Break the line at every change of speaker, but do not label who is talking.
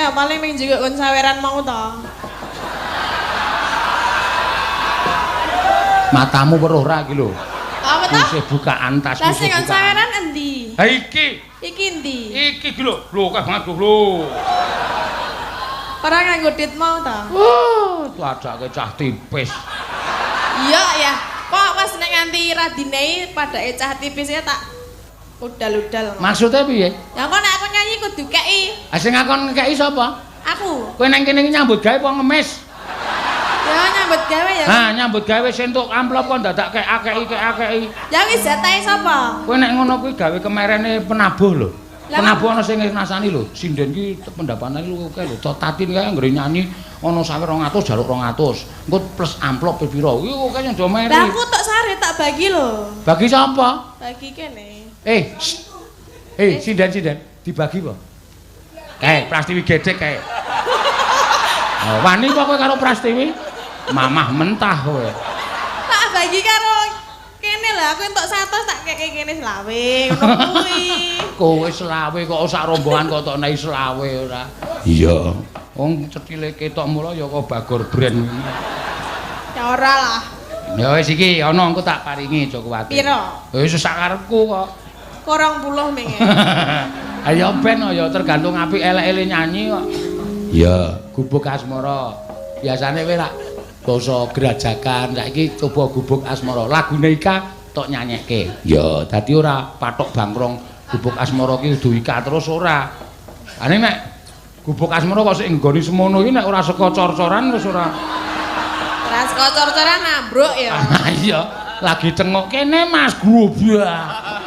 ya paling ming juga kon saweran mau to.
Matamu weruh ra iki lho.
Apa to?
Isih bukaan tas
Lah sing kon saweran endi?
Ha iki.
Iki endi?
Iki iki lho. Lho akeh banget lho.
Ora nganggo dit mau to?
Wah, tuadake cah tipis.
Iya ya. Kok pas nek nganti radinei padake cah tipis ya tak udal-udal.
Maksudnya piye?
Ya kok nek aku nyanyi kudu kei.
Ah sing ngakon ngekeki sapa?
Aku.
Kowe nang kene iki nyambut gawe apa ngemis?
Ya nyambut gawe ya.
Ha, nyambut gawe entuk amplop kok dadak kek-akeki kek-akeki.
Ya wis jatahe sapa?
Kowe nek ngono kuwi gawe kemerene penabuh lho.
Lah,
Penabuh ana sing ngrasani lho. Sinden ki pendapatane lu akeh lho. Tatin kae anggere nyanyi ana sawer 200 jaluk 200. Engko plus amplop pira. Kuwi akeh sing do meri.
Lah aku tok sare tak bagi lho.
Bagi sapa?
Bagi kene.
Eh, sinden-sinden dibagi apa? Kae Prastiwi gedhek kae. Oh, wani apa kowe karo Prastiwi? Mamah mentah kowe.
Tak bagi karo kene lah, aku entuk 100 tak keke kene selawe ngono kuwi.
Kowe selawe kok sak rombongan kok tok nei selawe ora. Iya. Wong cethile ketok mula ya kok Bagor brand.
Ya ora lah.
Ya wis iki ana engko tak paringi aja kuwatir.
Piro?
Wis sak karepku kok.
20 menge.
Ayo ben ya tergantung apik elek-elek nyanyi kok. Iya, Gubuk Asmara. Biasane kowe lak basa grajagan, saiki coba Gubuk Asmara. Lagune Ika tok nyanyekke. Ya, dadi ora patok bangkrong Gubuk Asmara ki kudu Ika terus ora. Ane nek Gubuk Asmara kok sik nggoni semono iki nek ora saka cor-coran wis ora.
Ora saka cor-coran ambruk ya.
Iya, lagi cengok kene Mas Grobak.